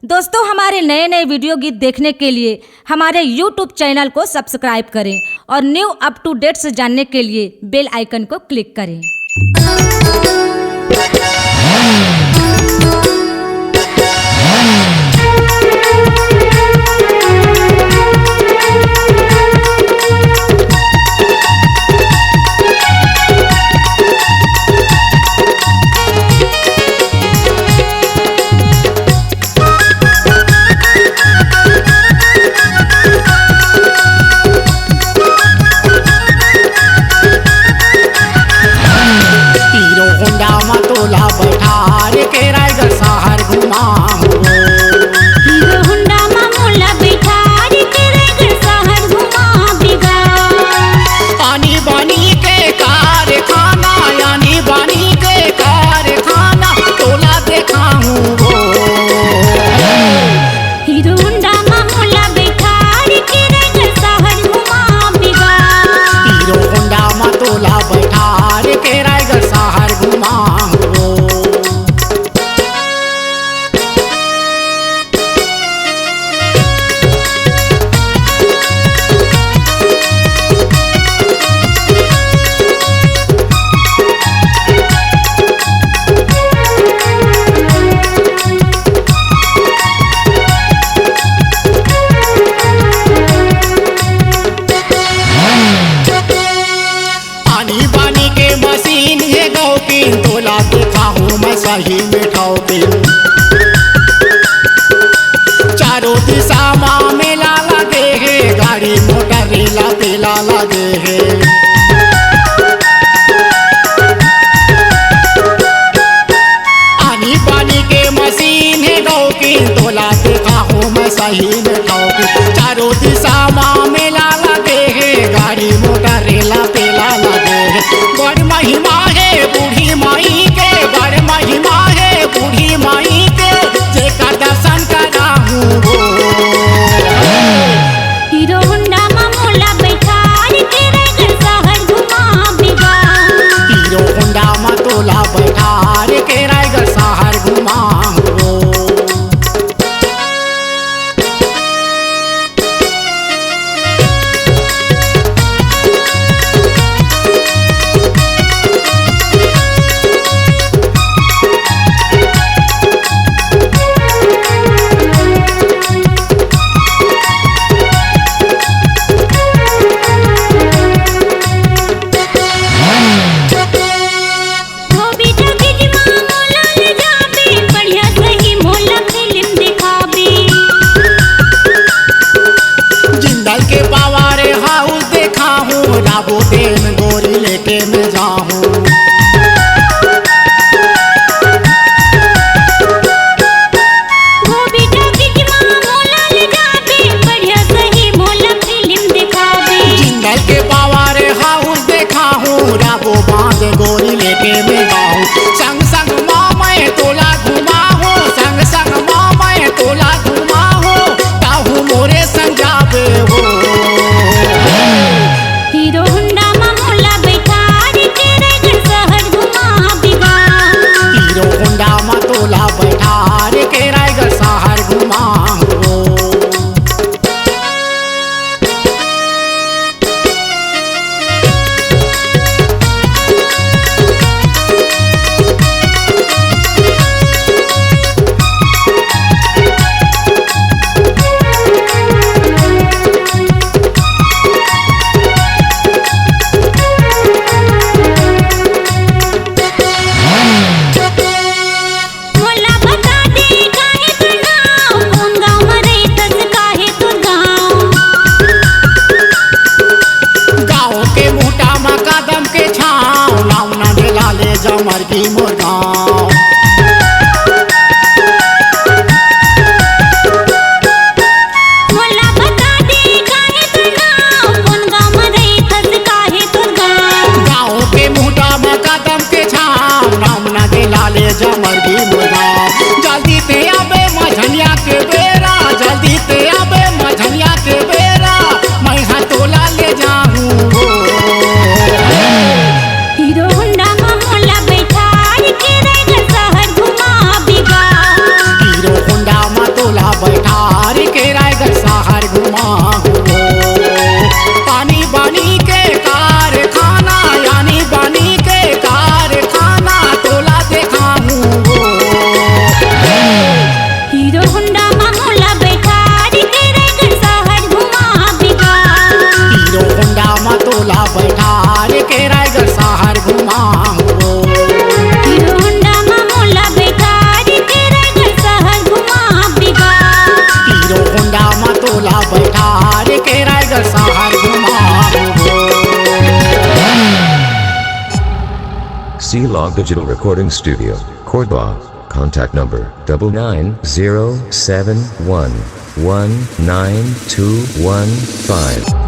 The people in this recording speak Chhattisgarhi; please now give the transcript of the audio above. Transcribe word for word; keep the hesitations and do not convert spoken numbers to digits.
दोस्तों, हमारे नए नए वीडियो गीत देखने के लिए हमारे YouTube चैनल को सब्सक्राइब करें और न्यू अप टू डेट से जानने के लिए बेल आइकन को क्लिक करें। हीरो होंडा म तोला बैठार के रायगढ़ शहर घुमाहूँ। हीरो होंडा म मोला बैठार के रायगढ़ शहर घुमाबे गा। आनी बानी के कारखाना, आनी बानी के कारखाना तोला देखाहूँ वो। हीरो होंडा म मोला बैठार के रायगढ़ शहर घुमाबे गा। हीरो होंडा म तोला बैठार के रायगढ़ शहर घुमाहूँ। आनी बानी के मशीन हे गौकिन, तोला देखाहूँ मैं सही में ठौकिन। चारों दिशा मा मेला लगे हे, गाड़ी मोटर रेला पेला लगे हे। आनी बानी के मशीन हे गौकिन, तोला देखाहूँ मैं सही में ठौकिन। चारों दिशा मा मेला लगे हे, गाड़ी मोटर रेला पेला लगे हे। बड़ महिमा हे बूढ़ी माई के, बड़ महिमा हे बूढ़ी माई के, जेकर दर्शन कराहूँ वो। हीरो होंडा म मोला बैठार के रायगढ़ शहर घुमाबे गा। हीरो होंडा म तोला बैठार के रायगढ़ शहर घुमाहूँ। Log Digital Recording Studio, Cordoba. Contact number double nine zero seven one one nine two one five.